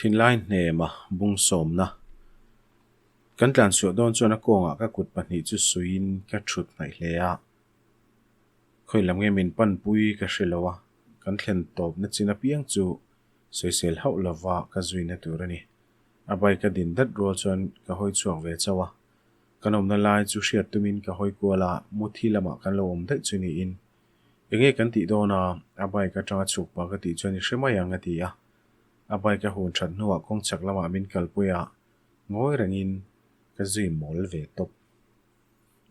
Thinlai hnema bung sawmna. Kan tlan chhuah dawn chuan a kawngah ka kut pahnih chu suiin ka thut hnaih hle a. Khawi lam nge min panpui ka hre lo a, kan thlen tawpna chin apiang chu sawisel hauh lova ka zuina tur a ni. A bike a din dat rual chuan ka hawi chhuak ve chauh a. Kan awmna lai chu hriat tumin ka hawi kual a, muthi lamah kan lo awm daih chu niin. Enge kan tih dawn a, a bike atanga chhuk pah ka tih chuan i hre mai ang a ti a. A bike a hun that hnuah kawng chak lamah min kalpui a, ngawi rengin ka zui mawl ve tawp.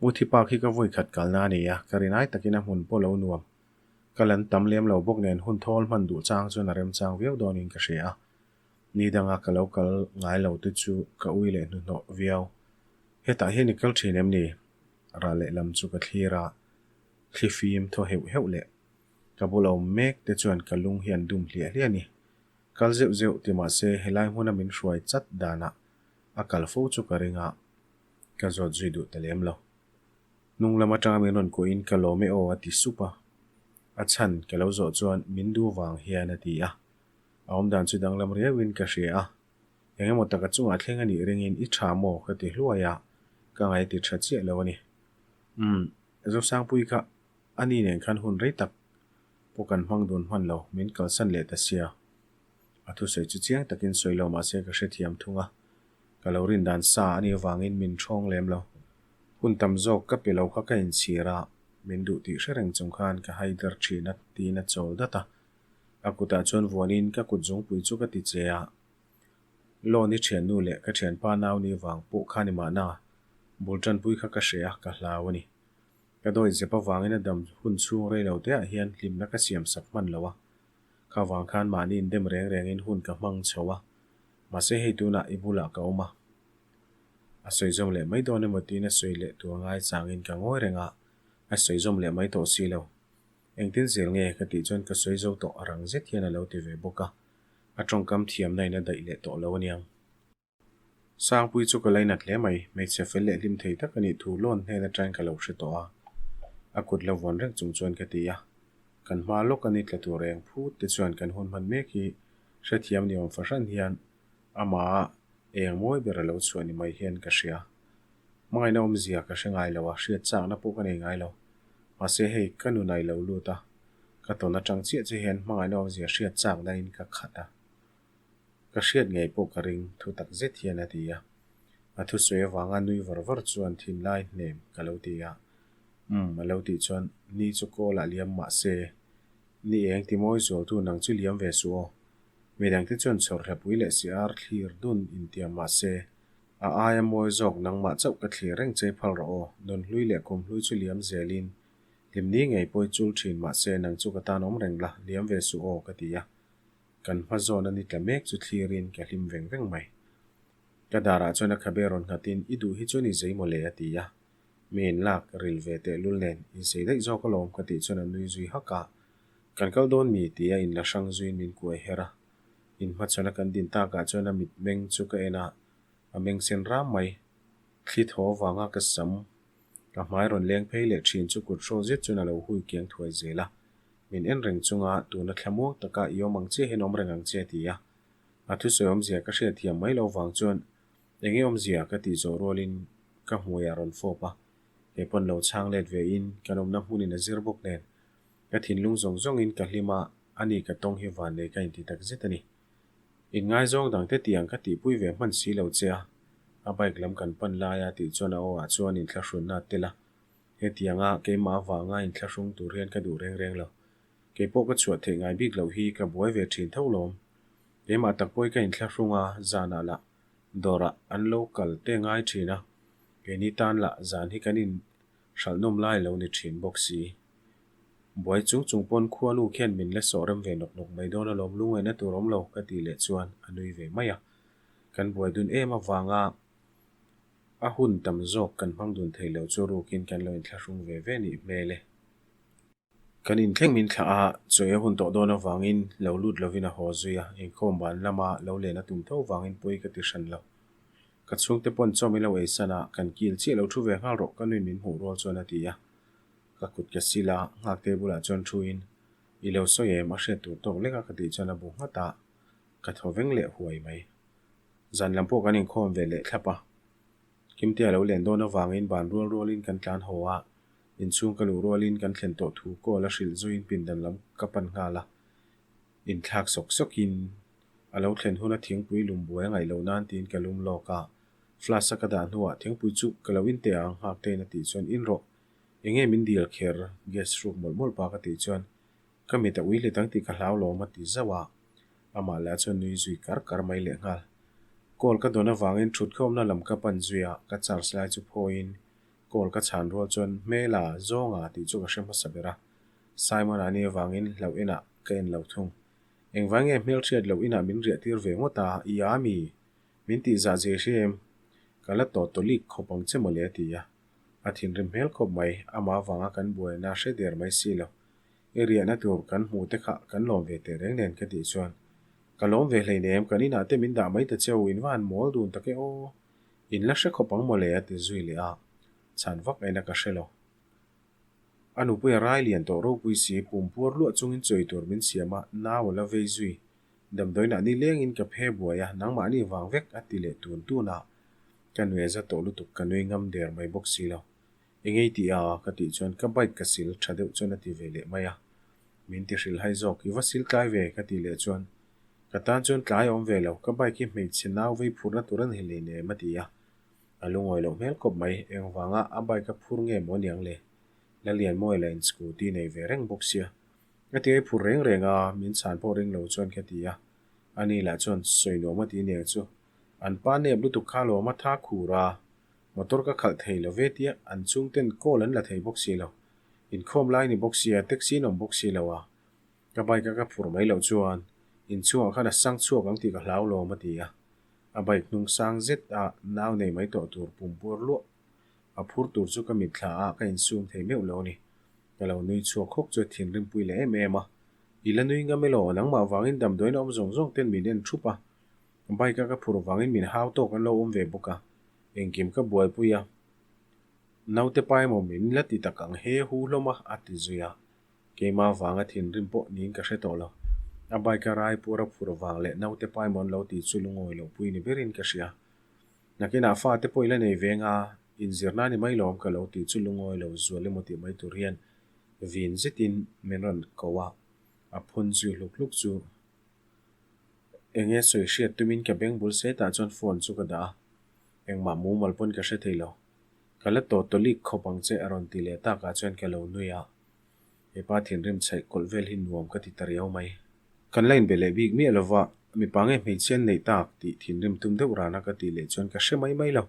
Muthi park hi ka vawi khat kalna a ni a, ka rinai takin a hmun pawh lo nuam. Kal an tam lem lo bawk nen hun thawl hman duh chang chuan a remchang viau dawnin ka hria a. Ni danga ka lo kal ngai lo te chu ka ui leh hnuhnawh viau. Hetah hian i kal thin em ni? Ral lehlam chu ka thlir a, thli fim thaw heuh heuh leh ka bula awm mek te chuan ka lung hi an dum hliah hliah a ni. Kal zeuh zeuh ti mah se helai hmuna min hruai chat danah a kal fo chu ka ring a, ka zawt zui duh ta lem lo. Hnung lam atanga min rawn kuahin ka lawm e aw a ti sup a, a chhan ka lo zawh chuan min duh vang hian a ti a. A awmdan chu danglam riauin ka hria a, eng emaw taka chungah thleng a nih ringin i tha maw ka ti hluai a, ka ngaih ti tha chiah lo a ni. Umm, Zosangpui kha a ni nen khan hun rei tak pawh kan hmang dun hman lo, min kalsan leh ta sia. A thusawi chu chiang takin sawi lo mahse ka hrethiam thung a, ka lo rin dan sa a nih avangin min thawng lem lo. Hun tam zawk ka pe lo kha ka inchhir a, min duh tih hre reng chung khan ka haider thin a tiin a chawl dat a. A kutah chuan vuanin ka kut zungpui chu ka ti che a, Loan i thiannu leh ka thianpa nau ni vang pawh kha ni mahna, bul tanpui kha ka hre a, ka hlau a ni. Ka dawi zep avangin a dam hun chhung rei lo teah hian hlimna ka siam sak hman lo a. Kha vang khan mahni indem reng rengin hun ka hmang chho a, mahse hei tunah i bulah ka awm a. A sawi zawm leh mai dawn emaw tiin a sawi leh tur ngai changin ka ngawi reng a, a sawi zawm leh mai tawh si lo. Engtin zel nge ka tih chuan ka sawi zo tawh a rang zet hian a lo ti ve bawk a, a tawngkam thiamna in a daih leh tawh lo aniang. Sangpui chu ka lainat hle mai, hmeichhe fel leh hlim thei tak a nih thu lawn hnen atangin ka lo hre tawh a, a kut la vuan reng chung chuan ka ti a. Kan hma lawk a ni tla tur eng phut te chuan kan hun hman mek hi hrethiam ni awm fahran hian amah eng mawi ber a lo chhuah ni mai hian ka hria. Hmangaihna awmzia ka hre ngai lo a, hriat chakna pawh ka nei ngai lo. Mahse hei ka nun ai lo lut a, ka tawn atang chiah che hian hmangaihna awmzia hriat chakna in ka khat a. Ka hriat ngei pawh ka ring thu tak zet hian a ti a. A thusawi avanga nui var var chuan thinlai hnem ka lo ti a. Umm a lo tih chuan ni chu kawl ah liam mah se, ni eng ti mawi zualtu nang chu liam ve suh aw. Midangte chuan chhawr hlapui leh si ar thlir dun intiam mah se, A aia mawi zawk nangmah chauh ka thlir reng che phal rawh aw, nunhlui leh kumhlui chu liam zelin hlimni ngei pawi chul thin mahse nang chu ka tan awm reng la, liam ve suh aw ka ti a. Kan hma zawn a ni tla mek chu thlirin ka hlim veng veng mai. Ka darah chuan a khabe rawn nghatin i duh hi chuan i zei maw le a ti a. Mi in lak ril ve tehlul nen in sei daih zawk alawm ka tih chuan a nui zui hak a. Kan kal dawn mi tia in la hrang zuiin min kuai her a. Inhmachhawn a kan din takah chuan a mitmeng chu ka en a, a meng sen ram mai. Thli thaw avanga ka sam ka hmai rawn leng phei leh thin chu kut hraw zet chuan a lo hui kiang thuai zel a. Min en reng chunga tuna thlamuang taka i awm ang che hian awm reng ang che a ti a. A thusawi awmzia ka hriatthiam mai lo vang chuan eng nge awmzia ka tih zawh rualin ka hmuiah rawn fawp a. Kei pawn lo chhang let ve in kan awmna hmunin a zir bawk nen Ka thinlung zawng zawngin ka hlim a, ani ka tawng hi vannei ka inti tak zet a ni. Inngaizawng dangte tiang ka tihpui ve hman si lo che a, a bike lam kan pan lai a tih chuan a aw ah chuan inthlahrunna a tel a. Hetianga keimah avanga inthlahrung tur hian ka duh reng reng lo. Keipawh ka chhuah theih ngai bik loh hi ka buai ve thin tho lawm. Keimah tak pawhi ka inthlahrung a, zanah lah dawrah an lo kal te ngai thin a, keini tan lah zan hi kan inhralhnawm lai lo ni thin bawk si. Buai chung chung pawn khuanu khian min la sawh rem ve nawk nawk mai dawn alawm lungaihna tur awm lo ka tih leh chuan a nui ve mai a. Kan buai dun em avanga a hun tam zawk kan hmang dun thei lo chu rukin kan lo inthlahrung ve ve nih hmel e. Kan inthleng min thlah a, chawi a hun tawh dawn avangin lo lut lovin a haw zui a, inkhawm ban lama lo len a tum tho vangin pawi ka ti hran lo. Ka chhungte pawn chaw min lo eisan a, kan kil chiah lo thu ve nghal rawh ka nuin min hmuh rual chuan a ti a. Ka kut ka sil a, nghak table ah chuan thu in, I lo sawi em? A hriat tur tawk lek a ka tih chuan a bu nghat a. Ka thaw veng leh huai mai. Zan lam pawh kan inkhawm ve leh thlap a. Kimtea lo len dawn avangin ban rual rualin kan tlan haw a, inchhung ka luh rualin kan thlen tawh thu call a hrilh zuiin pindan lam ka pan nghal a. Inthlak sawk sawkin a lo thlen huna thingpui lum buai a ngaih loh nan tiin ka lum lawk a. Flask a ka dah hnuah thingpui chu ka lo in teh ang nghak tein a tih chuan in rawh. Enge min dil kher gas hruk mawlh mawlh pa ka tih chuan ka mit a ui hlet ang tih ka hlau lawm a ti zauh a. Amah lah chuan nui zui kar kar mai leh nghal. Call ka dawn avangin thutkhawmna lam ka pan zui a, ka charge lai chu phawiin call ka chhan rual chuan hmela zawnga tih chu ka hre hmasa ber a. Simon-a ni avangin hlauh enah ka en lo thung. Engvai nge hmelhriat loh inah min riah tir ve ngawt a, i a mi? Min tih zah zir hre em? Ka la tawh tawlik khawp ang che mawle a ti a. A thinrim hmel khawp mai, amah avanga kan buaina hre der mai si lo. I riahna tur kan hmuh te kha kan lawm ve teh reng nen ka tih chuan, Ka lawm ve hleinem, kan inah te min dah mai ta che u, in va han mawl dun tak e aw. In la hre khawp ang mawle a ti zui leh a, chhan vak aina ka hre lo. A nupui a rai lian tawh ropui si, pum puar luah chungin chawi tur min siam a, nau a la vei zui. Damdawiinah ni lengin ka phe buai a, nangmahni vang vek a ti leh tun tun a. Ka nui a za tawh lutuk, ka nui ngam der mai bawk si lo. Engei tih a? ka tih chuan ka bike ka sil tha deuh chuan a ti ve leh mai a. Min ti hrilh hai zawk, i va sil tlai ve ka tih leh chuan ka tan chuan tlai a awm ve lo, ka bike hi hmeichhe nau vei phurhna tur a ni hlei nem a ti a. A lungawi loh hmel khawp mai, engvanga a bike a phur nge maw niang le? Lalianmawia lah in scooty nei ve reng bawk sia. Ka ti ei phur reng reng a, min chhan pawh ring lo chuan ka ti a. Ani lah chuan sawi nuam a ti aniang chu. An pa nep lutuk kha lawm a tha khur a, motor ka khalh thei lo ve tia an chhungten call an la thei bawk si lo. Inkhawm lai ni bawk sia, taxi an awm bawk si lo a. Ka bike a ka phur mai loh chuan inchhungah khan a sang chhuak ang tih ka hlau lawm a ti a. A bike hnung sang zet a nau nei mai tawh tur pum puar luah a phur tur chu ka mitthla a ka insum thei meuh lo a ni. Ka lo nui chhuak hawk chu a thinrim pui leh em em a. I la nui ngam elaw? Nangmah vangin damdawiin a awm zawng zawng ten min en thup a. Bike a ka phur vangin min hau tawk an lo awm ve bawk a. Engkim ka buaipui a. Naute pa emaw min la ti tak ang he hu hlawm a, a ti zui a. Keimah vanga thinrim pawh niin ka hre tawh lo. A bike a rai puar a phur vang leh naute pa emaw an lo ti chu lungawi loh pui ni berin ka hria. Nakinah fate pawh i la nei ve nga, inzirna ni mai lawm ka lo ti chu lungawi lo zual emaw tih mai tur hian vin zetin min rawn ko a, a phun zui hluk hluk chu enge sawi hriat tumin ka beng bul setah chuan phone chu ka dah a, engmah mumal pawn ka hre thei lo. Ka la tawh tawlik khawp ang che a rawn ti leh takah chuan ka lo nui a, hepa thinrim chhaih kawlh vel hi nuam ka ti ta riau mai. Kan la inbe leh bik miah lova, mipa nge hmeichhia an neih tak tih thinrim tum deuh rana ka tih leh chuan ka hre mai mai lo.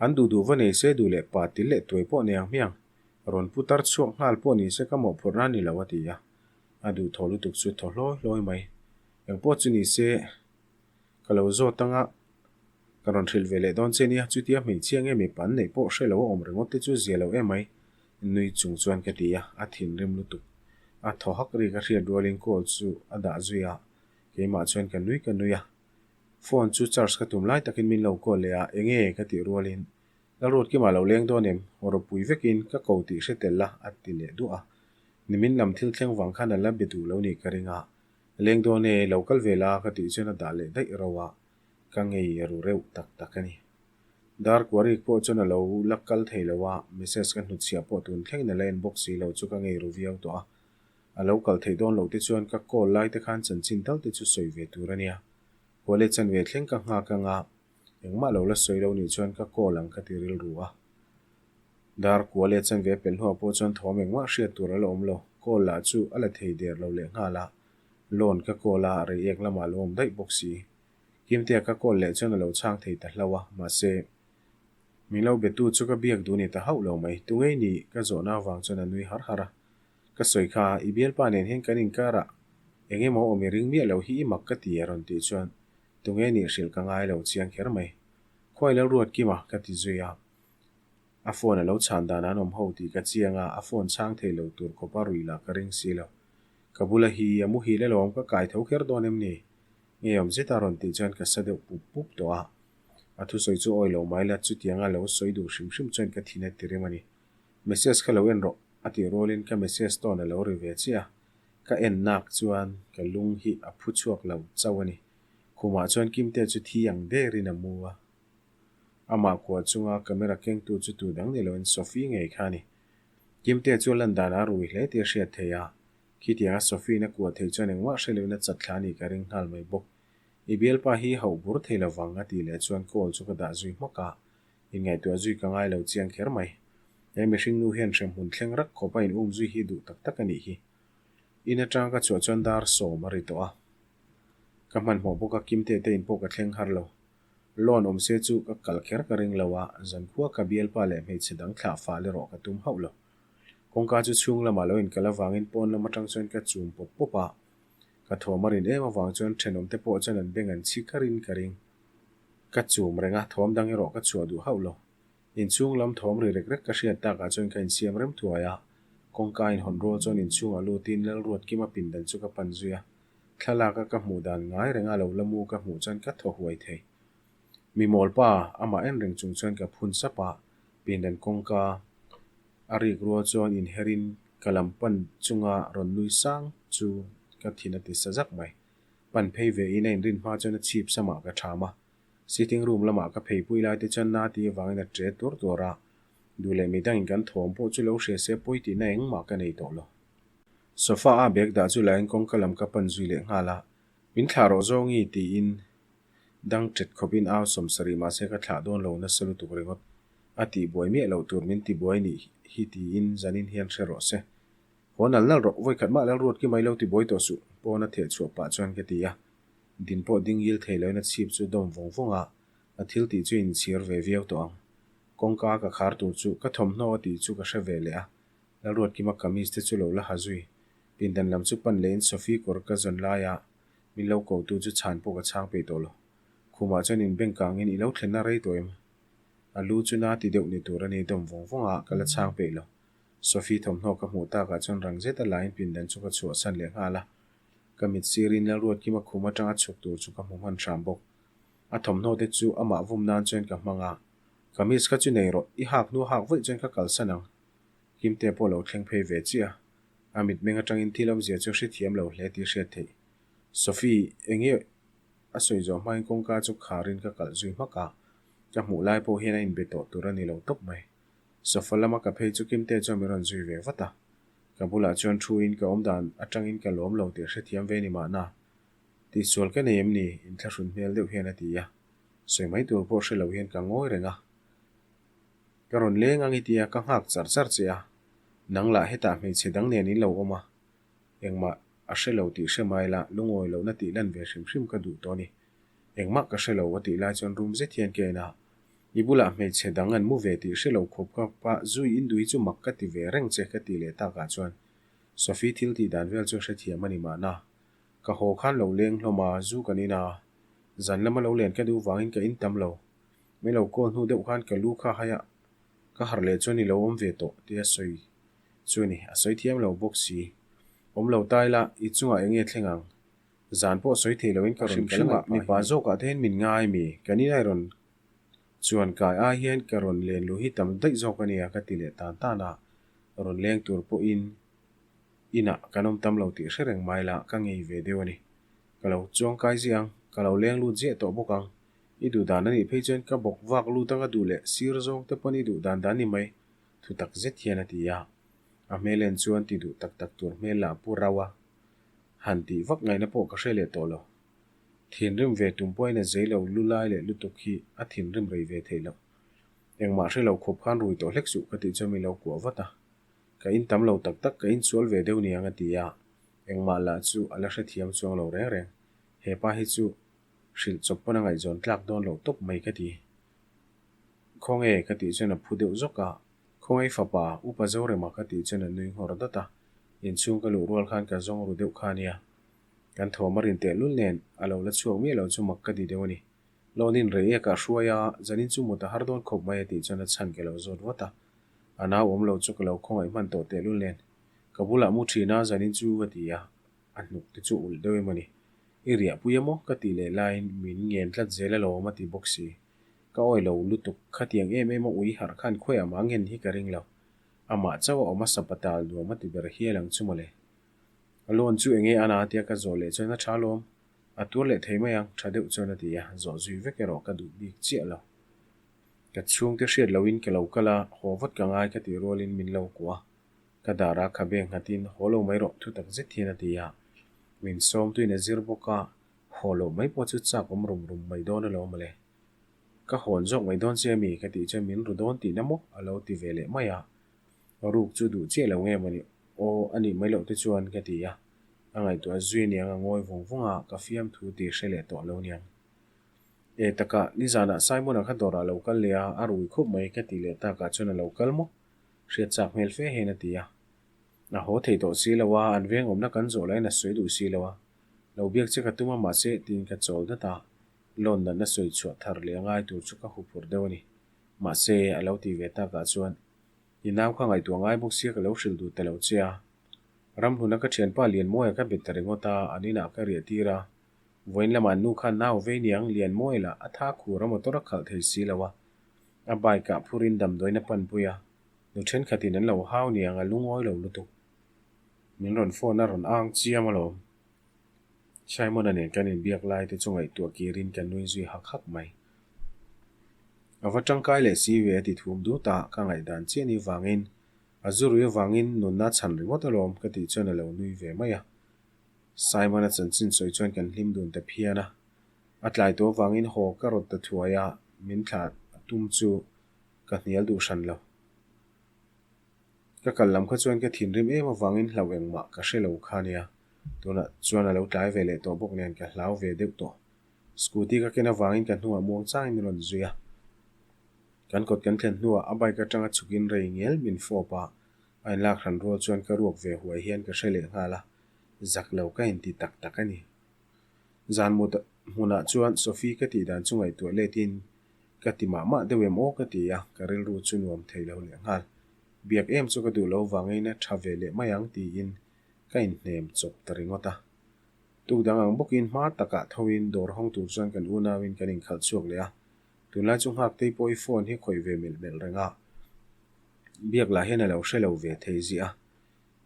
An duh duh va nei se duh leh pa til leh tuai pawh nei ang hmiang, rawn pu tar chhuak nghal pawh ni se ka mawhphurhna a ni lo a ti a, a duh thaw lutuk chu thaw hlawi hlawi mai. Engpawh chu ni se ka lo zawt anga ka rawn hrilh ve leh dawn che nia, chutia hmeichhia nge mipa an neih pawh hre lo a awm ringawt te chu zia lo em mai, nui chung chuan ka ti a, a thinrim lutuk. A thaw hak ri ka hriat rualin call chu a dah zui a, keimah chuan ka nui ka nui a. Phone chu charge ka tum lai takin min lo call leh a, enge ka tih rualin Lalruatkima lo leng dawn em? Rawpui vekin ka ko tih hre tel la a ti leh duah a. Nimin lam thil thleng vang khan a la be duh lo nih ka ring a. Leng dawn e, lo kal ve la ka tih chuan a dah leh daih ro a, ka ngei ru reuh tak tak a ni. Dar kuarik pawh chuan a lo la kal thei lo a, message ka hnutchhiah pawh tun thlengin a la en bawk si lo chu ka ngei ru viau tawh a. A lo kal theih dawn loh te chuan ka call lai te khan chanchin tal te chu sawi ve tur a nia. Huale chanve thleng ka nghak anga engmah lo la sawi lo nih chuan ka call ang ka ti rilru a. Dar kuale chanve pelh hnuah pawh chuan thawm engmah hriat tur a la awm lo. Call lah chu a la thei der lo leh nghal a. Loan ka call a, reiek lamah a lo awm daih bawk si. Kimtea ka call leh chuan a lo chhang thei ta hlauh a, mahse, min lo betu chu ka biak duh ni ta hauh lo mai. Tungei ni ka zawhna avang chuan a nui har har a. Ka sawi kha, i bialpa nen hian kan inkarah eng emaw awm i ring miah lo hi i mak ka ti a rawn tih chuan tungei nih hrilh ka ngai lo chiang kher mai. Khuai Lalruatkima ka ti zui a. A phone a lo chhan dan an awm ho tih ka chiang a, a phone chhang thei lo tur khawpa rui lah ka ring si lo. Ka bula hi a muhil alawm ka kai tho kher dawn em ni? Ngeiawm zet a rawn tih chuan ka sa deuh pup pup tawh a. A thusawi chu awi lo mai la, chutianga lo sawi duh hrim hrim chuan ka thin a ti rem a ni. Message kha lo en rawh a tih rualin ka message tawn a lo ri ve chiah a, ka en nak chuan ka lung hi a phu chhuak lo chauh a ni. Khumah chuan Kimtea chu thi ang derin a mu a. Amah kuah chunga camera kengtu chu tu dang ni loin Sophie ngei kha a ni. Kimtea chu a lan dan a rui hle tih a hriat theih a. Khitianga Sophie-in a kuah theih chuan engmah hre loin a chat thla a nih ka ring nghal mai bawk. I bialpa hi hauh bur thei lovang a tih leh chuan call chu ka dah zui hmak a. Inngaihtuah zui ka ngai lo chiang kher mai. He mihring nu hian hremhmun thleng rak khawp a in um zui hi duh tak tak a nih hi. In atang ka chhuah chuan dar sawm a ri tawh a. Ka hmanhmawh bawk a Kimte te in pawh ka thleng har lo. Loan awm se chu ka kal kher ka ring lo a, zankhua ka bialpa leh hmeichhe dang thlah fal erawh ka tum hauh lo. Kawngka chu chhung lamah lo inkal avangin pawn lam atang chuan ka chum pawp pawp a. Ka thawm a rin em avang chuan thenawm te pawh chuan an beng an chhi kharin ka ring. Ka chum reng a, thawm dang erawh ka chhuah duh hauh lo. Inchhung lam thawm ri rek rek ka hriat takah chuan ka insiam rem thuai a, kawngka inhawn rual chuan inchhungah lutin Lalruatkima pindan chu ka pan zui a, thlalaka ka hmuh dan ngai renga lo la mu ka hmuh chuan ka thaw huai thei. Mi mawlpa, amah en reng chung chuan ka phun sap a, pindan kawngka a rik rual chuan inherin ka lam pan chunga rawn nui sang chu ka thin a ti sa zak mai. Pan phei ve in a inrin hma chuan a chhip samah ka ṭham a, Sitting room lamah ka pheipui lai te chuan na tih avangin a ṭe tuar tuar a, duh leh midangin kan thawm pawh chu lo hria se pawi tihna engmah ka nei tawh lo. Sofa a bag dah chu lain kawngka lam ka pan zui leh nghal a, min thlah rawh zawngi tiin dang ṭet khawpin au 70 mahse ka thlah dawn lo nasa lutuk ringawt. A tihbuai miah loh tur min tibuai nih hi tiin zanin hian hre rawh se. Haw nal nal rawh, vawikhat mah Lalruat ki mai lo tibuai tawh suh, pawn a theh chhuah pah chuan ka ti a. Din pawh ding yil thei loin a chhip chu dawm vawng vawng a, a thil tih chu inchhir ve viau tawh ang. Kawngka ka khar tur chu ka thawmhnaw a tih chu ka hre ve leh a, Lalruatkima kamis te chu lo la ha zui. Pindan lam chu pan lehin Sophie kawr ka zawn laia min lo ko tu chu chhan pawh ka chhang peih tawh lo. Khumah chuan inbeng kangin i lo thlenna rei tawh em? A lu chu na ti deuh ni tur a ni dawm vawng vawng a, ka la chhang peih lo. Sophie thawmhnaw ka hmuh takah chuan rang zeta laiin pindan chu ka chhuahsan leh nghal a. Ka mit sirin Lalruatkima khum atanga chhuk tur chu ka hmu hman hram bawk. A thawmhnaw te chu amah vum nan chuan ka hmang a, Kamis kha chu nei rawh, i hak hnu hak vaih chuan ka kalsan ang. Kimte pawh lo thleng phei ve chiah a, a mitmeng atangin thil awmzia chu hrethiam lo hle tih hriat theih. Sophie, enge a sawi zawh hmain kawngka chu kharin ka kalh zui hmak a, ka hmuh lai pawh hian a inbe tawh tur a ni lo tawp mai. Sofa lama ka phei chu Kimte chuan min rawn zui ve vat a. Ka bulah chuan thu in ka awm dan atangin ka lawm lo tih hrethiam ve ni mahna. Tihsual ka nei em ni? Inthlahrun hmel deuh hian a ti a. Sawi mai tur pawh hre lo hian ka ngawi reng a. Ka rawn leng ang i tia ka nghak char char che a. Nang lah hetah hmeichhe dang nen in lo awm a. Engmah a hre lo tih hre mai la, lungawi lohna tih lan ve hrim hrim ka duh tawh a ni. Engmah ka hre lo a tih lai chuan rum zet hian ka en a. I bulah hmeichhe dang an mu ve tih hre lo khawp ka pa zui in dui chu mak ka ti ve reng che ka ti leh takah chuan Sophie thil tih dan vel chu hrethiam a ni mahna. Ka haw khan lo leng hlawm a, zu kan in a. Zan lama lo len ka duh vangin ka in tam lo. Min lo call hnu deuh khan ka lu kha hai a, ka harh leh chuan i lo awm ve tawh tia sawi chu a ni. A sawi thiam lo bawk si. Awm lo ta ila i chungah eng nge thleng ang? Zan pawh sawi thei loin ka rawn kal a, mipa zawkah te hian min ngai mi? Kan in ai rawn Chuan kai ai hian ka rawn len luh hi tam daih zawk a nia ka ti leh tan tan a, rawn leng tur pawhin inah kan awm tam lo tih hre reng mai la ka ngei ve deuh a ni. Ka lo chuang kai ziah ang, ka lo leng lut ziah tawh bawk ang. I duh dan a nih phei chuan ka bawk vak lut anga duh leh sir zawng te pawn i duh dan dan ni mai, thu tak zet hian a ti a. A hmel en chuan ti duh tak tak tur hmel lah pu rauh a, han tih vak ngaihna pawh ka hre leh tawh lo. Thinrim ve tum pawhin a zei lo lu lai leh lutuk hi a thinrim rei ve theih loh. Engmah hre lo khawp khan rui tawh hlek suh ka tih chuan min lo kuah vat a. Ka in tam lo tak tak ka insual ve deuh niang a ti a, engmah lah chu a la hrethiam chuang lo reng reng. He pa hi chu hrilh chawp pawn a ngaihzawn tlak dawn loh tawp mai ka ti. Khawnge ka tih chuan a phu deuh zawk a, Khawnge fapa upa Zorema ka tih chuan a nui nghawr dat a, inchhung ka luh rual khan ka zawng ru deuh kha nia. Kan thawm a rin tehlul nen a lo la chhuak miah lo chu mak ka ti deuh a ni. Lawnin rei e ka hruai a, zanin chu mut a har dawn khawp mai a tih chuan a chhan ka lo zawt vat a. A nau awm lo chu ka lo khawngaih hman tawh tehlul nen ka bulah mu thin a, zanin chu ka ti a, a hnuk te chu ulh deuh em a ni. I riahpui a maw? ka tih leh laiin min ngen tlat zel alawm a ti bawk si. Ka awi lo lutuk, khatiang em em a ui harh khan khawiah mah ngen hi ka ring lo. Amah chauh a awm a sapatal nuam a ti ber hial ang chu mawle. A loan chu enge a na tia ka zawh leh chuan a tha lawm. A tuar leh thei mai ang, tha deuh chuan a ti a, zawh zui vek erawh ka duh bik chiah lo. Ka chhungte hriat lohin ka lo kal a, haw vat ka ngai ka tih rualin min lo kuah a. Ka darah khabe nghatin haw lo mai rawh thu tak zet hian a ti a. Min sawmtuin a zir bawk a, haw loh mai pawh chu chak awm rum rum mai dawn alawm mawle. Ka hawn zawk mai dawn che ami ka tih chuan min ru dawn tihna maw a lo ti ve leh mai a. Ruk chu duh chiah lo nge mawni aw a nih mai loh te chuan ka ti a. A ngaihtuah zui aniang a ngawi vung vung a, ka fiamthu tih hre leh tawh lo niang. E takah, nizanah Simon-a kha dawrah a lo kal leh a, a rui khup mai ka tih leh takah chuan a lo kal maw? Hriat chak hmel fe hian a ti a. A haw thei tawh si lo a, an veng awmna kan zawh lahin a sawi duh si lo a. Lo biak che ka tum a mahse tiin ka chawl dat a, loan natna sawi chhuah thar leh a ngai tur chu ka huphurh deuh a ni. Mahse, a lo ti ve takah chuan i nau kha ngaihtuah ngai bawk sia ka lo hrilh duh ta lo che a. Ramhluna ka thianpa Lianmawia ka bet ta ringawt a, an inah ka riah tir a. Vawiin lamah nu khan nau vei niang Lianmawia lah a tha khur a motor a khalh thei si lo a. A bike ah phurin damdawiin a panpui a, nu thenkhatin an lo hau niang a lungawi lo lutuk. Min rawn phone a rawn ang chiam alawm. Simon-a nen kan inbiak lai te chu ngaihtuah kirin kan nui zui hak hak mai. A va tangkai leh si ve a ti thum dut a, ka ngaihdan chiah ni vangin a zu rui avangin nunna chhan ringawt alawm ka tih chuan a lo nui ve mai a. Simon-a chanchin sawi chuan kan hlim dun ta phian a. A tlai tawh avangin haw ka rawt ta thuai a, min thlah a tum chu ka hnial duh hran lo. Ka kal lam kha chuan ka thinrim em avangin hlauh engmah ka hre lo kha nia. Tunah chuan a lo tlai ve leh tawh bawk nen ka hlau ve deuh tawh. Scooty ka ken avangin ka hnungah muang changin min rawn zui a. Kan kawt kan thlen hnuah a bike atanga chhukin rei ngel min fawp a, a inlak hran rual chuan ka ruak ve huai hian ka hre leh nghal a, zak lo ka inti tak tak a ni. Zan mut hmunah chuan Sophie ka tih dan chu ngaihtuah letin ka ti mah mah deuh em aw ka ti a, ka rilru chu nuam thei lo leh nghal. Biak em chu ka duh lo vangin a tha ve leh mai ang tiin ka inhnem chawp ta ringawt a. Tuk dang ang bawkin hma takah thoin dawr hawng tur chuan kan unauin kan inkhalh chhuak leh a, tunlai chu Nghaktei pawh i phone hi khawih ve melh melh reng a, biak lah hian a lo hre lo ve thei ziah a.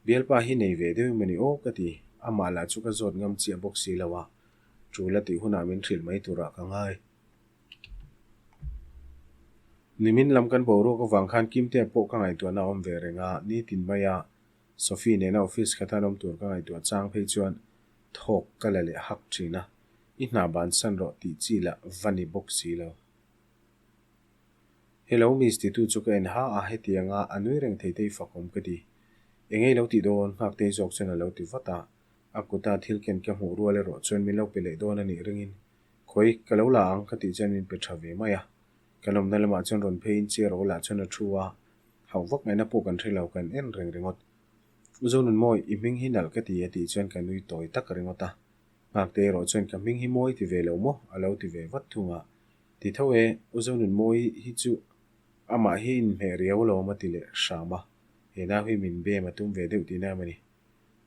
Bialpa hi nei ve deuh emaw ni aw ka ti, amah lah chu ka zawt ngam chiah bawk si lo a, tul a tih hunah min hrilh mai turah ka ngai. Nimin lam kan boruak avang khan Kimtea pawh ka ngaihtuahna a awm ve reng a, nitin maia Sophie nena office khat an awm tur ka ngaihtuah chang phei chuan thawk ka la leh hak thin a, i hna bansan rawh tih chi lah va ni bawk si lo. Hello Miss titu chu ka en ha a, hetianga a nui reng thei te i fakawm ka ti. Eng ei lo tih dawn, Nghaktei zawk chuan a lo ti vat a, a kuta thil ken ka hmuh rual erawh chuan min lo pe leh dawn a nih ringin Khawi, ka lo la ang ka tih chuan min pe tha ve mai a. Kan awmna lamah chuan rawn pheiin chair aw lah chuan a thu a, hauh vak ngaihna pawh kan hre lo, kan en reng ringawt. U Zonunmawi, i hming hi nalh ka ti a tih chuan ka nui tawi tak ringawt a. Nghaktei erawh chuan ka hming hi mawi ti ve lo maw? a lo ti ve vat thung a. Ti tho e, U Zonunmawi hi chu amah hi inhmeh riau alawm a ti leh hram a. He nau hi min bem a tum ve deuh tihna em a ni.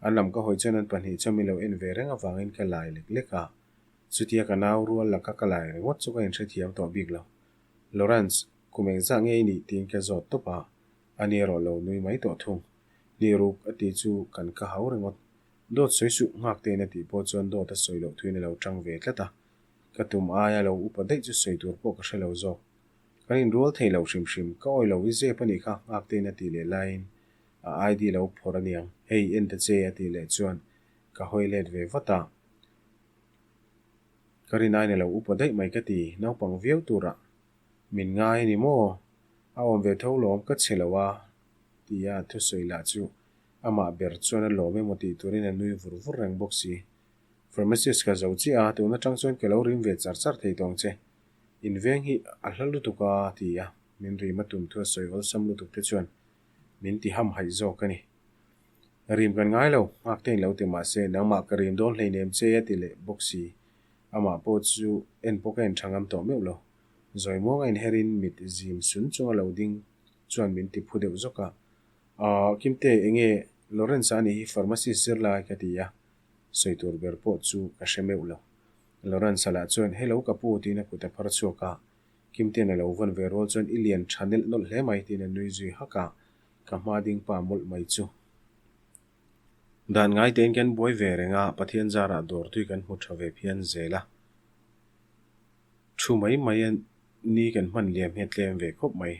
An lam ka hawi chuan an pahnih chuan min lo en ve reng avangin ka lai lek lek a. Chutia ka nau rual laka ka lai ringawt chu ka inhrethiam tawh bik lo. Lawrence, kum engzah nge i nih tiin ka zawt tawp a, ani erawh lo nui mai tawh thung. Ni ruk a tih chu kan ka hau ringawt. Dawt sawi suh nghak tein a tih pawh chuan dawt a sawi loh thuin a lo tang ve tlat a. Ka tum aia lo upa daih chu sawi tur pawh ka hre lo zawk. Kan inrual thei lo hrim hrim, ka awi lo i zep a nih kha nghak tein a tih leh laiin a ID lo phawrh a niang. Hei en ta che a tih leh chuan ka hawi let ve vat a. Ka rin aina lo upa daih mai ka ti, naupang viau turah min ngai a ni maw? A awm ve tho lawm ka che lo a tia thusawi lah chu amah ber chuan a lawm emaw tih turin a nui vur vur reng bawk si. Pharmacist ka zo chiah a, tun atang chuan ka lo rim ve char char thei tawng che. In veng hi a hla lutuk a ti a, min rim a tum thu a sawi awlsam lutuk te chuan min ti hamhaih zawk a ni. Rim kan ngai lo, Ngaktein lo ti mah se, nangmah ka rim dawn hleinem che a ti leh bawk si. Amah pawh chu en pawh ka en tha ngam tawh meuh lo. Zawi muang a inherin mit zim sun chunga lo ding chuan min ti phu deuh zawk a. Aw, Kimte, enge Lawrence-a anih hi pharmacist zir lai ka ti a, sawi tur ber pawh chu ka hre meuh lo. Lawrence-a lah chuan, Hello ka pu tiin a kut a phar chhuak a. Kimte'n a lo vawn ve rual chuan i lian tha nelh nawlh hle mai tiin a nui zui hak a. Ka hma ding pa mawlh mai chu. Dan ngai tein kan buai ve reng a, Pathian zarah dawr tui kan hmu tha ve phian zel a. Thu mai mai a ni kan hman liam hi a tlem ve khawp mai.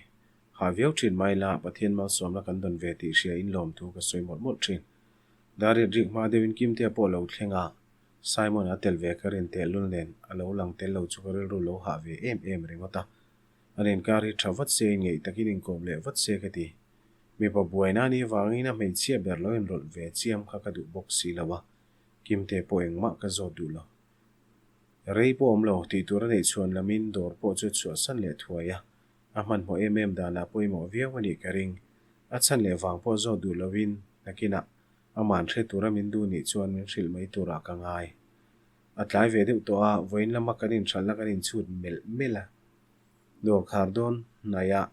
Hah viau thin mai la, Pathian malsawmna kan dawn ve tih hria in lawmthu ka sawi mawlh mawlh thin. Dariat rik hma deuhin Kimtea pawh lo thleng a, Simon a tel ve ka rin tehlul nen a lo lang tel lo chu ka rilru lo hah ve em em ringawt a. An inkar hi tha vat se in ngeih takin inkawm leh vat se ka ti. Mipa buaina ni vangin a hmeichhia ber lo inrawlh ve chiam kha ka duh bawk si lo a, Kimte pawh engmah ka zawt duh lo. Rei pawh awm lo, tih tur a neih chhuan lamin dawr pawh chu chhuahsan leh thuai a, a hmanhmawh em em danah pawimawh viau a nih ka ring. A chhan leh vang pawh zawt duh loin nakinah aman hre tura min duh nih chuan min hrilh mai turah ka ngai. A tlai ve deuh tawh a, vawiin lama kan inhralhna kan inchhut melh melh a. Dawr khar dawn hnaihah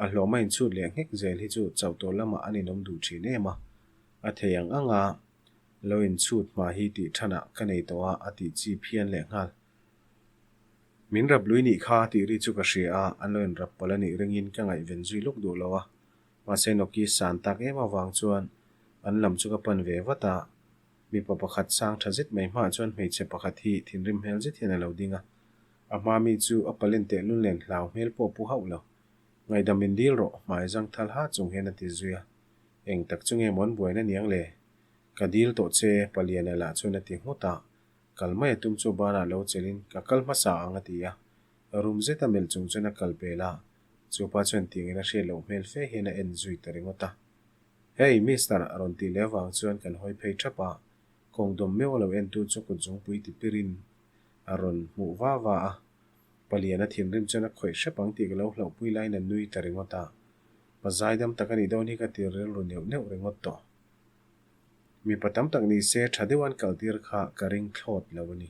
a hlawm a inchhut leh nghek zel hi chu chauh tawh lamah an inawm duh thin em a, a thei ang ang a, lo inchhut hma hi tih thanah ka nei tawh a, a tih chi phian leh nghal. Min rap lui nih kha tih ri chu ka hria a, an lo inrap palh a nih ringin ka ngaihven zui lawk duh lo a, mahse Noki san tak em avang chuan an lam chu ka pan ve vat a, mipa pakhat sang tha zet mai hmaah chuan hmeichhe pakhat hi thinrim hmel zet hian a lo ding a, A hma mi chu a palen tehlul nen hlau hmel pawh pu hauh lo. Ngaihdam in dil rawh, hmai zang thal ha chung hian a ti zui a. Eng tak chu nge mawn buaina niang le? Ka dil tawh che, Paliana lah chuan a ti nghut a. Kal mai a tum chu banah lo chelin ka kal hmasa ang a ti a. Rum zeta melh chung chuan a kal pel a. Chupa chuan tiangin a hriat loh hmel fe hian a en zui ta ringawt a. Hey, Mister! a rawn tih leh avang chuan kan hawi phei thap a. Kawng dawm meuh a lo entu chu kut zungpui ti pirin a rawn hmuh va va a, Paliana thinrim chuan a khawih hrep ang tih ka lo hlauhpui laiin a nui ta ringawt a, pa zaidam tak a nih dawn hi ka ti rilru neuh neuh ringawt tawh. Mipa tam tak ni se tha deuh an kaltir kha ka ring thlawt lo a ni.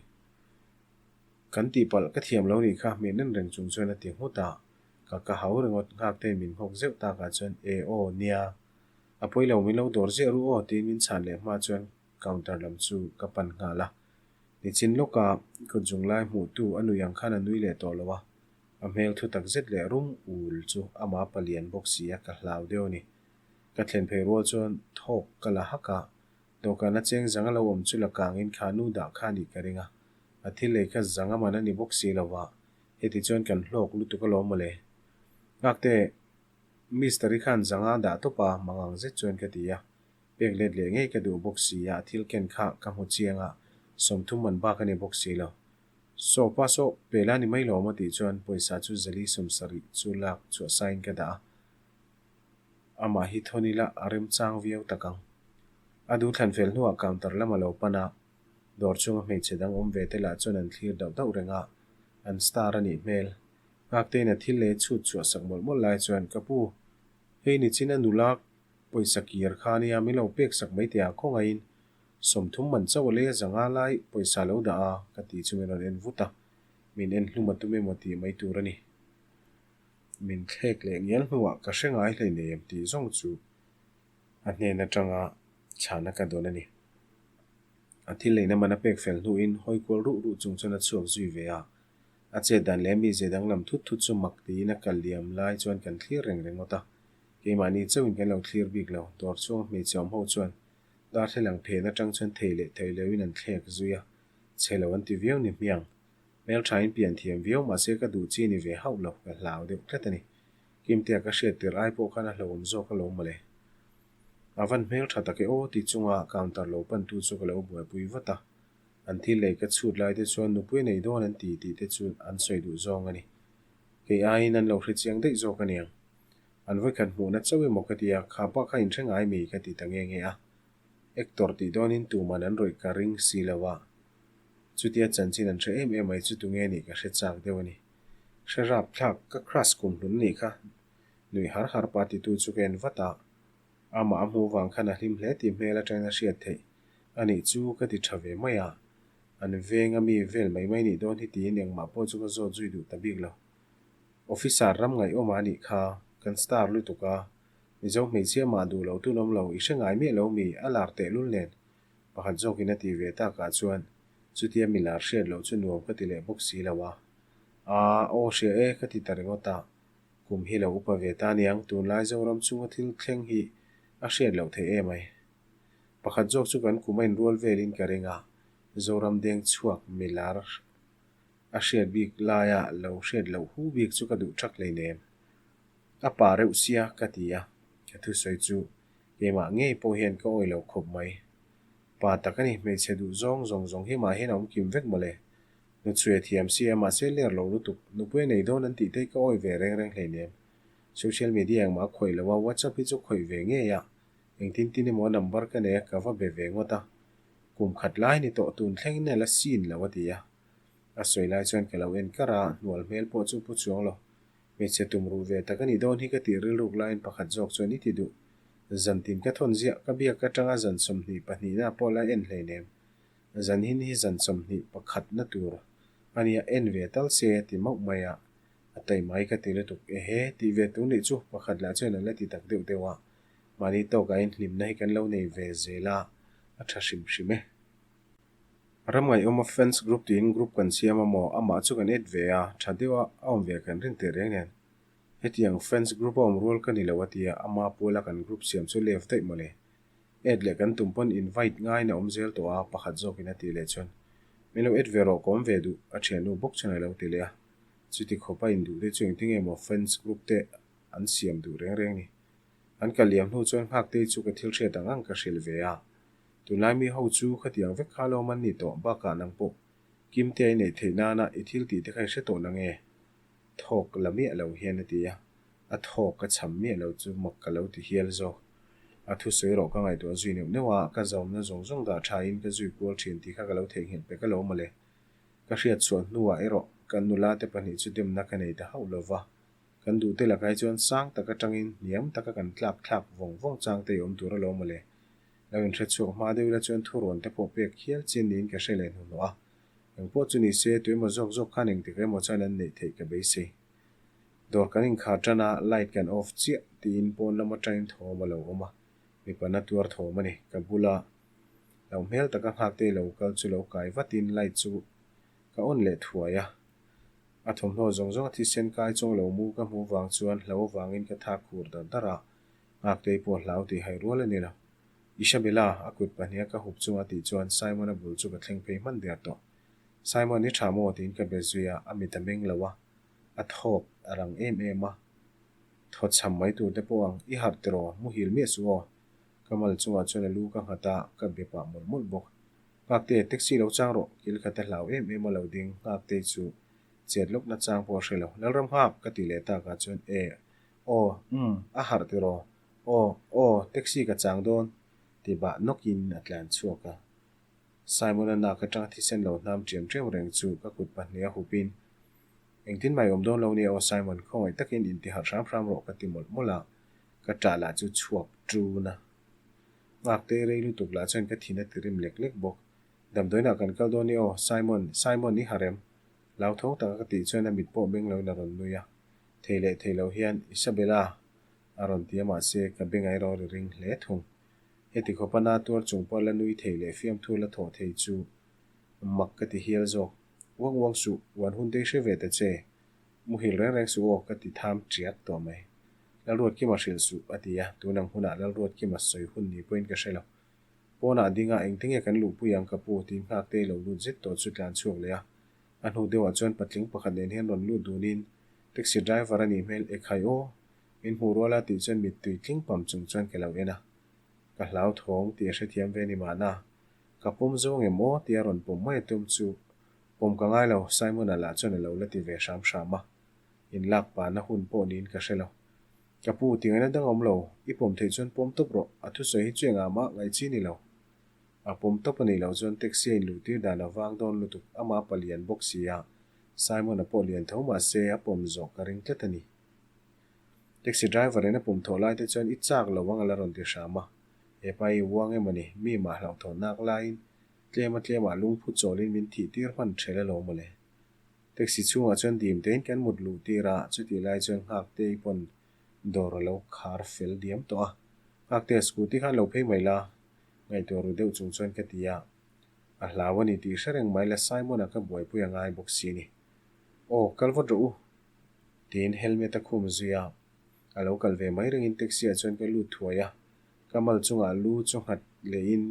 Kan tihpalh ka thiam lo nih kha min en reng chung chuan a ti nghut a, ka ka hau ringawt nghak tein min nghawk zeuh takah chuan e aw nia, a pawi lo min lo dawr ziah ru aw tiin min chhan leh hma chuan counter lam chu ka pan nghal a. Nichin lawka kut zung lai hmuhtu a nui ang khan a nui leh tawh lo a, a hmel thu tak zet leh rum ul chu amah palian bawk si a ka hlau deuh a ni. Ka thlen phei rual chuan thawk ka la hak a, dawhkan a cheng zang a lo awm chu la kangin kha nu dah kha anih ka ring a, a thil lei kha zang a man a ni bawk si lo va, heti chuan kan hlawk lutuk alawm mawle. Ngakte, Mister i khan zanga dah tawp a, mangang zet chuan ka ti a. Pek let leh ngei ka duh bawk si a, thil ken kha ka hmu chiang a, 30 man bak a ni bawk si lo. Saw pa saw, pe la ni mai lo maw tih chuan pawisa chu zali 70 chu lak chhuah sain ka dah a. Amah hi thawn ila a remchang viau tak ang. A duh thlan fel hnuah counter lam a lo pan a, dawr chunga hmeichhe dang awm ve te lah chuan an thlir dauh dauh reng a, an star a nih hmel. Ngaktein a thil leh chhut chhuah sak mawlh mawlh lai chuan, Ka pu, hei nichin a nula Pawisa kir kha nia min lo pek sak mai teh a khawngaihin 30 man chauh a lei a 500 lai pawisa lo dah a ka tih chu min rawn en vut a, min en hlum a tum emaw tih mai tur a ni. Min thlek leh ngial hnuah ka hre ngai hlei nei em tih zawng chu a hnen atanga chhahna ka dawn a ni. A thil leina man a pek fel hnuin hawi kual ruh ruh chung chuan a chhuak zui ve a, a chet dan leh mi ze danglam thut thut chu mak tiin a kal liam lai chuan kan thlir reng ringawt a. Keimahni chauhin kan lo thlir bik lo, dawr chhunga hmeichhe awm ho chuan darthlalang phen atang chuan thei leh thei loin an thlek zui a, chhe lo an ti viau ni hmiang. Hmelthain pian thiam viau mahse ka duh chi ni ve hauh lo, ka hlau deuh tlat a ni. Kimtea ka hriat tirh ai pawh khan a hlauhawm zawk alawm mawle. A van hmeltha tak e aw ti chunga counter lo pantu chu ka lo buaipui vat a, an thil lei ka chhut lai te chuan nupui a nei dawn an ti tih te chu an sawi duh zawng a ni. Kei aiin an lo hre chiang daih zawk aniang. An vawikhat hmuhna chauh emaw ka ti a, kha pa kha inhre ngai mi ka ti ta nge nge a. Actor tih dawnin tuman an rawih ka ring si lo a. Chutia chanchin an hre em em mai chu tunge nih ka hre chak deuh a ni. Hre rap thlak ka crush kum hlun nih kha nui har har pa titu chu ka en vat a. Amah a hmuh vang khan a hlim hle tih hmel atangin a hriat theih a nih chu ka ti tha ve mai a. An veng a mi vel mai mai nih dawn hi tiin engmah pawh chu ka zawt zui duh ta bik lo. Officer ram ngaihawm a nih kha, kan star lutuk a, Mizo hmeichhia mah duh lo tun awm lo, i hre ngai miah lo mi, a lar tehlul nen, pakhat zawkin a ti ve takah chuan chutia mi lar hriat loh chu nuam ka ti leh bawk si lo a. Aa, aw hria e ka ti ta ringawt a, kum hi lo upa ve ta aniang, tunlai Zoram chunga thil thleng hi a hriat loh theih em ai. Pakhat zawk chu kan kum a inrual velin ka ring a, Zoram deng chhuak milar a hriat bik laia lo hriat loh hu bik chu ka duh thak hleinem. A pa reuh sia ka ti a, ka thusawi chu keimah ngei pawh hian ka awi lo khawp mai. Pa tak a ni, hmeichhe duh zawng zawng zawng hi mah hian a awm kim vek mawle. Hnuchhuia thiam sia mahse ler lo lutuk, nupui a nei dawn an tih te hi ka awi ve reng reng hleinem. Social media engmah a khawih lo a, WhatsApp hi chu khawih ve ngei a, engtin tin emaw a number ka nei a, ka va be ve ngawt a. Kum khat lai ni tawh tun thlengin a la sin lo a ti a. A sawi lai chuan ka lo en kar a, hnual hmel pawh chu pu chuang lo. Hmeichhe tum ruh ve tak a nih dawn hi ka tih rilruk laiin pakhat zawk chuan i ti duh. Zantin ka thawn ziah, ka biak atanga zan 22 na pawh la en hleinem. Zanhin hi zan 21 na tur a nia en ve tal se ti mauh mai a, a tai mai ka ti lutuk. Ehe, tih ve tur nih chu pakhat lah chuan an la ti tak deuh deuh a, mahni tawkah in hlimna hi kan lo nei ve zel a, a tha hrim hrim e. Ram ngaihawma fans group tiin group kan siam a maw, amah chu kan add ve a, tha deuh a a awm ve kan rin teh reng nen. Hetiang fans group a awm rual ka ni lo a tia, ama puala kan group siam chu left daih mawle. Add leh kan tum pawn invite ngaiin a awm zel tawh a, pakhat zawkin a tih leh chuan, Min lo add ve rawh, ka awm ve duh, a thiannu bawk chuan a lo ti leh a. Chuti khawpa induh te chu engtin nge maw fans group te an siam duh reng reng ni. An kal liam hnu chuan Nghaktei chu ka thil hriat ang ang ka hrilh ve a. Tunlai mi ho chu khatiang vek kha lo man ni tawh bakah nang pawh Kimte a i neih theih nana i thil tih te kha i hre tawh na nge? Thawk la miah lo hian a ti a, a thawk ka cham miah lo chu mak ka lo ti hial zawk. A thusawi erawh ka ngaihtuah zui neuh neuh a, ka zaumna zawng zawng dah tha in ka zui kual thin tih kha ka lo theihnghilh pek alawm mawle. Ka hriat chhuah hnuah erawh kan nula te pahnih chu demna ka nei ta hauh lo va, kan duhte lakah hi chuan sang tak atangin hniam taka kan tlak thlak vawng vawng chang te i awm tur alawm mawle. Lo inhre chhuak hma deuh ila chuan thurawn te pawh pek hial chin niin ka hre leh hnuhnawh a. Engpawh chu ni se, tuemaw zawk zawk khan engtik emaw chuan an neih theih ka beisei. Dawr kan inkhar tan a, light kan off chiah tiin pawn lam atangin thawm a lo awm a, mipa na tuar thawm a ni. Ka bula lo hmel taka nghakte lo kal chu lo kai vatin light chu ka on leh thuai a. A thawmhnaw zawng zawng a thisen kai chawng lo mu ka hmuh vang chuan hlo avangin ka thak khur dar dar a, Nghaktei pawh hlau tih hai rual a ni lo. Isabella, a kut pahniha ka hup chunga tih chuan Simon-a bul chu ka thleng phei hman der tawh. Simon, i tha maw? tiin ka be zui a, a mit a meng lo a, a thawk a rang em em a. Thaw chham mai tur te pawh ang, i harh tiraw, muhil miah suh aw. Ka mal chungah chuan a lu ka nghat a, ka be pah mawlh mawlh bawk. Nghaktei, taxi lo chang rawh, kil khat a hlau em em a lo ding, Nghaktei chu chet lawk na chang pawh a hre lo. Lalram nghak, ka ti leh takah chuan e, Aw, umm, a harh tiraw? Aw, aw, taxi ka chang dawn, ti bah nawkin a tlan chhuak a. Simon-a nak atanga thisen lo hnam ṭiam ṭiam reng chu ka kut pahniha hupin, Engtin mai awm dawn lo nia aw Simon, khawngaih takin inti harh hram hram rawh ka ti mawlh mawlh a, ka ṭah lah chu chhuak ṭun a. Nghakte rei lutuk lah chuan ka thin a ti rim lek lek bawk. Damdawiinah kan kal dawn nia aw Simon, Simon i harh em? Hlauthawng taka ka tih chuan a mit pawh beng loin a rawn nui a. Thei leh thei lo hian Isabella a rawn ti a mahse ka beng a erawh ri ring hle thung. Heti khawpa na tuar chung pawh la nui thei leh fiamthu la thawh thei chu mak ka ti hial zawk. Uang uang suh, uan hun te i hre ve ta che. Muhil reng reng suh aw ka ti tham tiak tawh mai. Lalruatkima hrilh suh a ti a, tunang hunah Lalruatkima sawi hun ni pawhin ka hre lo. Pawnah dinga engtinge kan luhpui ang ka pu tiin nghakte i lo lut zet tawh chu tlan chhuak leh a. A hnu deuhah chuan patling pakhat nen hian rawn lut dunin taxi driver a nih hmel ekhai aw, min hmuh rual a tih chuan mittui tling pam chung chuan ka lo en a. Ka hlau thawng tih a hrethiam ve ni mahna. Ka pawm zawng em aw tia rawn pawm mai a tum chu pawm ka ngai lo, Simon-a lah chuan a lo la ti ve hram hram a. Inlak pahna hun pawh niin ka hre lo. Ka pu, tingaina dang awm lo, i pawm theih chuan pawm tawp rawh, a thusawi hi chu engah mah ngaih chi ni lo. A pawm tawp a nih loh chuan taxi a inluhtir dan a vang dawn lutuk, amah pa lian bawk si a, Simon-a pawh lian tho mah se a pawm zawh ka ring tlat a ni. Taxi driver in a pum thawh lai te chuan i chak lo ang a la rawn ti hram a, he pa hi uang emaw ni, mi mah hlauhthawn nak laiin tlem a tlemah lungphu chawlin min thih tir hman ṭhel alawm mawle. Taxi chhungah chuan dim tein kan mut luh tir a, chutih lai chuan Nghaktei pawn dawr a lo khar fel diam tawh a. Nghaktea scooty khan lo phei mai la, ngaihtuah ru deuh chung chuan ka ti a. A hlau a ni tih hre reng mai la Simon-a ka buaipui a ngai bawk si ni. Aw, kal vat rawh u! Tiin helmet a khum zui a. A lo kal ve mai rengin taxi ah chuan ka lut thuai a. Ka mal chungah lu chu nghat lehin,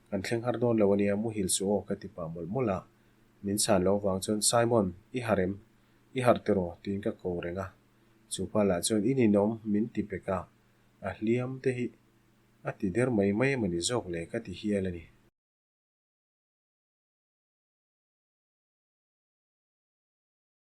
Kan thleng har dawn lo ania, muhil suh aw ka ti pah mawlh mawlh a. Min chhan loh avang chuan, Simon, i harh em? I harh tiraw? tiin ka ko reng a. Chu pa lah chuan, I ninawm, min ti pek a, a hliam te hi a ti der mai mai emaw ni zawk le ka ti hial a ni.